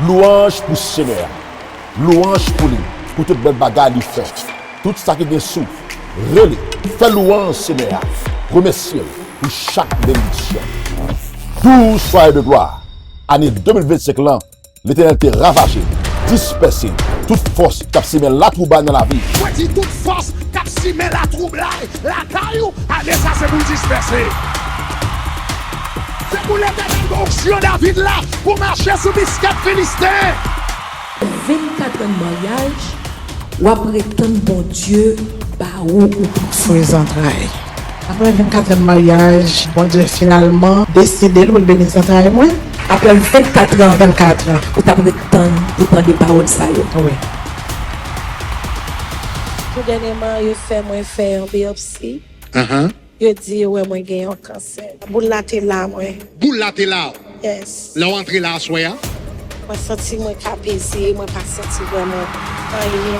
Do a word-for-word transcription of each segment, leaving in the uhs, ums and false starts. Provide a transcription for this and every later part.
Lwanj pou Senyè a. Lwanj pou li, pou tout bèl bagay li fè. Tout sa ki gen souf, rele, fè lwanj Senyè a. Remèsye l pou chak benediksyon. Douz swaye de glwa. Ane de mil vennsenk lan, Letènèl te ravaje, dispèse tout fòs k ap simen latwoublay nan lavi. Mwen di tout fòs k ap simen latwoublay lakay ou, ane sa se pou l dispèse. Se pou Letènèl ba w onksyon David la pou mache sou biskèt Filisten. Vennkat an maryaj, w ap ret tann Bondye ba ou ou. Fre zantray. Apre vennkat an maryaj, Bondye finalman deside l pou l beni zantray mwen. Apre vennkat an, vennkat an, ou t ap ret tann pou tande pawòl sa yo. Wi. Tou dènyèman, yo fè mwen fè yon biyopsi. Yo di yo wè mwen gen yon kansè. Boul la te la, mwen. Boul la te la. Yes. Lè w antre la aswè a? Mwen santi mwen ka peze, mwen pa santi vrèman anyen.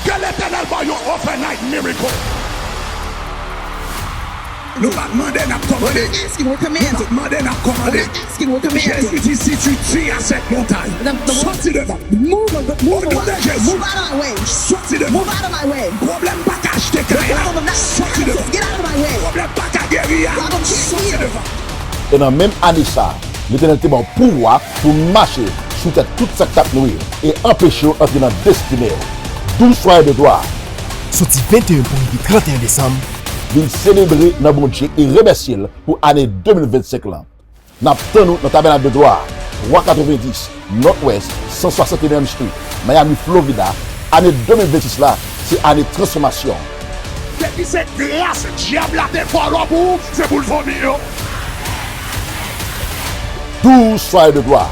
Ke Letènèl ba w yon overnight miracle. Nou pa t mande, n ap kòmande. We're not asking, we're commanding. Nou pa t mande, n ap kòmande. We're not asking, we're commanding. Jezi di, si tu dis à cette montagne, soti devan. Move, move, move away. Move out of my way. Soti devan. Move out of my way. Pwoblèm pa ka achte kay la. Soti devan. Get out of my way. Pwoblèm pa ka geri a. Soti devan. E nan menm ane sa a, Letènèl te ba w pouvwa pou w mache sou tèt tout sa k t ap nouri w e anpeche w antre nan destine w. Douz swaye de glwa. Soti venteyen pou rive tranteyen desanm, vin selebre nan Bondye e remèsye l pou ane de mil vennsenk lan. N ap tann ou nan Tabènak de Glwa, twa katrevendis Northwest san swasantenenyèm Street, Miami, Florida. Ane de mil vennsis la, se ane transfòmasyon. Depi se gras dyab la te vòlò pou ou, se pou l vòmi yo. Douz swaye de glwa.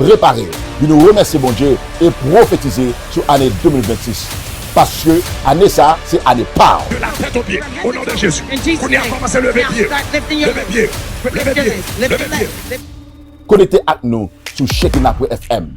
Prepare, vin remèsye Bondye e pwofetize sou ane de mil vennsis. Paske ane sa a, se ane pa w. De la tèt o pye, o non de Jezi. Kounye a, kòmanse leve pye. Leve pye. Leve pye. Leve pye. Konekte ak nou sou Shekinah pwen F M.